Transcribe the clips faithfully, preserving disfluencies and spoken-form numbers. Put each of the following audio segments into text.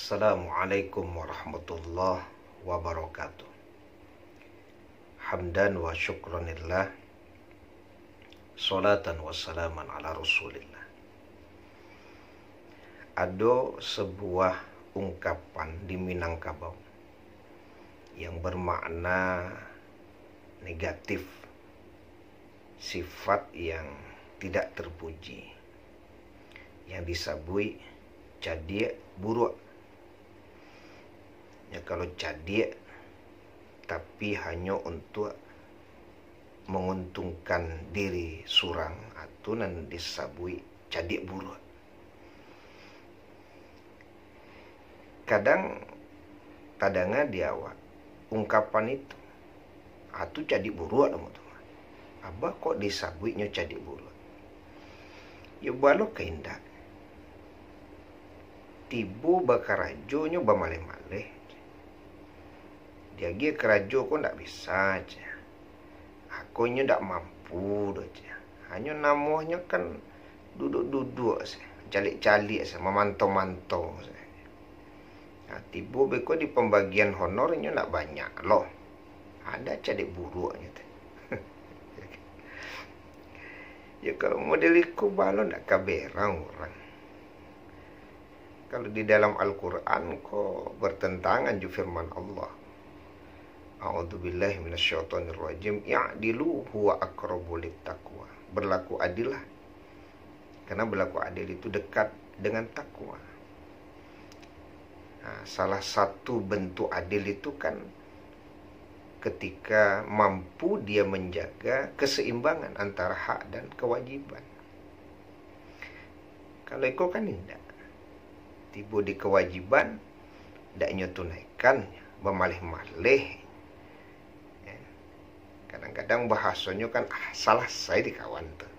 Assalamualaikum warahmatullahi wabarakatuh. Hamdan wa syukranillah. Salatan wa salaman ala Rasulillah. Ado sebuah ungkapan di Minangkabau yang bermakna negatif, sifat yang tidak terpuji, yang disabuik cadiak buruak. Ya, kalau cadiak, tapi hanyo untuak manguntungkan diri surang, atu nan disabuik cadiak buruak. Kadang tadanga di awak ungkapan itu, "Atu cadiak buruak namo tu. Abah kok disabuiknyo cadiak buruak?" Yo, balo ka indak. Tibo bakarajonyo bamaleh-maleh. Diagiah karajo ko ndak bisa, ceh. Ako inyo ndak mampu doh, ceh. Hanyo namonyo kan duduak-duduak se, caliak-caliak se, mamantau-mantau se. Nah, tibo beko di pambagian honor inyo ndak banyak lo. Ado cadiak buruaknyo tu. Ya, kalau model iko balo ndak ka berang urang. Kalau di dalam Al-Quran ko bertentangan jo firman Allah. A'udzubillahi minasyaitonirrajim. "I'dilu huwa aqrabu littaqwa." Berlaku adillah. Karena berlaku adil itu dekat dengan takwa. Nah, salah satu bentuk adil itu kan ketika mampu dia menjaga keseimbangan antara hak dan kewajiban. Kalau iko kan indak. Tibo di kewajiban, ndak inyo tunaikan, bamaleh-maleh. Ya. Kadang-kadang bahasonyo kan, "Ah, salasai di kawan tu."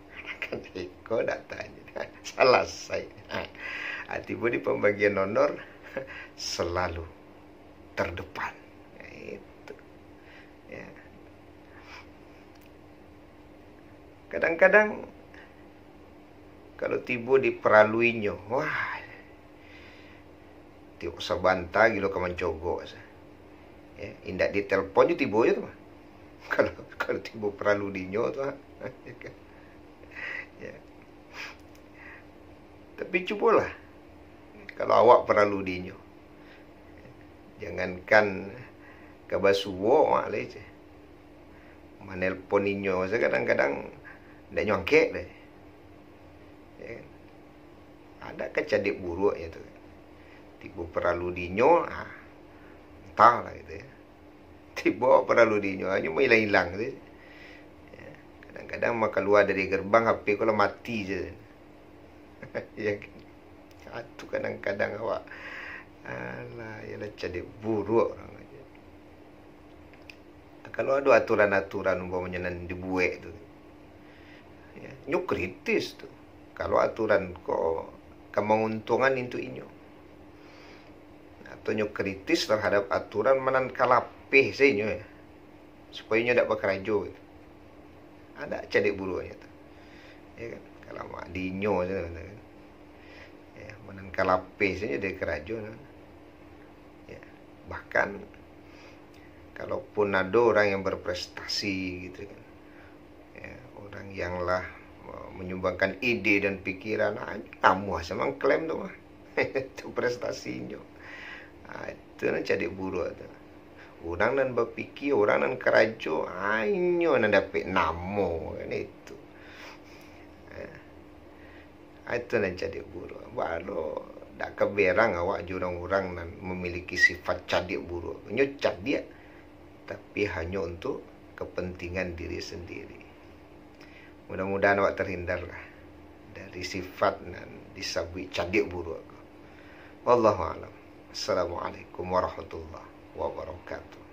Kan iko ndak tanyo. Salasai. Ah, tibo di pambagian honor, selalu terdepan. Itu. Ya. Kadang-kadang, kalau tibo diparaluinyo, wah, tiok sabanta gilo ka mancogok sa. Ya, indak ditelpon jo tibo jo tu mah. Kalau, kalau tibo paralu dinyo tu, ha. Ya. Tapi cubolah, kalau awak paralu dinyo, jangankan ka basuo, mak lai, ceh. Manelpon inyo se kadang-kadang ndak nyo angkek deh. Ya kan? Ado ka cadiak buruaknyo tu. Tibo paralu dinyo, ah, antahlah gitu ya. Tibo paralu dinyo, hanyo mailang-ilang tu. Ya, kadang-kadang makalua dari gerbang, H P ko lah mati se. Ya kan? Ah, tu kadang-kadang awak, alah, yalah, cadiak buruak urang aja. Kalau ado aturan-aturan umpamonyo nan dibuek tu, ya, nyo kritis tu. Kalau aturan ko ka manguntuangan untuak inyo, atau nyo kritis tarhadap aturan ma nan ka lapeh se inyo, ya, supayo inyo dak bakarajo gitu. Ado cadiak buruaknyo tu. Ya kan? Kalau mak dinyo se kan. Ya, ma nan ka lapeh se inyo dari karajo tu. Ya. Bahkan, kalaupun ado urang yang berprestasi gitu kan, ya, urang yang lah, eh, menyumbangkan ide dan pikiran, ah, namuah se mangklaim tu mah. Itu prestasinyo. Ah, itu nan cadiak buruak tu. Urang nan bapikia, urang nan karajo, ah, inyo nan dapek namo, kan itu. Eh. Ah, itu nan cadiak buruak. Balo, dak ka berang awak jo urang-urang nan mamiliki sifat cadiak buruak. Inyo cadiak, tapi hanyo untuak kapantingan diri sandiri. Mudah-mudahan awak tarhindarlah dari sifat nan disabuik cadiak buruak ko. Wallahu a'lam. Assalamualaikum warahmatullahi wabarakatuh.